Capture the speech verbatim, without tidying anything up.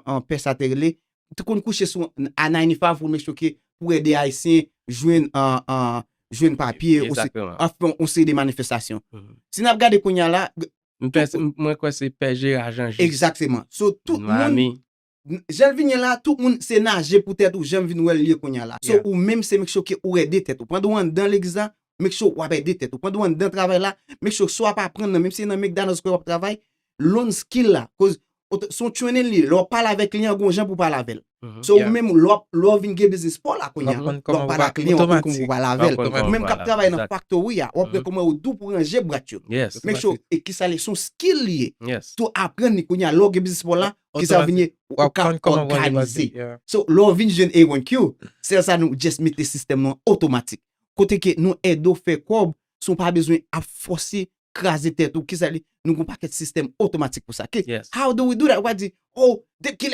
an pè sa te rele, te konn kouche sou a ninety-five pou make sure ke pou ede Ayisyen jwenn an an jwenn papye, ou se- Exactement. an fè yon seri de manifestasyon. Mhm. Si n ap gade kounye a la, M pens- m- Mwen kwè se pè Jera Jan Jis. Egzakteman. So, tout Nou moun, ami. jan l vin ye la, tout moun se naje poutèt ou, jan m vin wè l ye kounye a la. So, Yeah. ou menm se make sure ke ou ede tèt ou. Pandan w anndan legliz la, make sure w ap ede tèt ou. Pandan w anndan travay la, make sure si w ap aprann nan, menm si se nan McDonald's ke w ap travay, learn skill la. Koz, se yon training li, lè w pale avèk kliyan, gon jan pou pale avè l. Mhm. So, ou Yeah. menm, lè w ap- lè w vin gen business plan la kounye a, Aprann lè w kòman pale ou ak kliyan, w aprann kòman otomatik. ou pale W avè ap l. konn kòman Menm ou k ap pale travay avè l. nan Exact. factory a, w ap wè Mhm. kòman yo dou pou ranje bwat yo. Yes. Make sure, e kisa li, se yon skill li ye. Yes. Tou aprann li kounye a, lè w gen business plan la, kisa w vin ye, W ou ap ka konn kòman w òganize. Yeah. So, lè w vin jwenn A one Q, se sa nou just mete sistèm nan otomatik. Kote ke nou ede w fè kòb, san w pa bezwen ap fòse, kraze tèt ou, kisa li, nou gon pakèt sistèm otomatik pou sa. Ke- Yes. How do we do that? W pa di, oh, depi kilè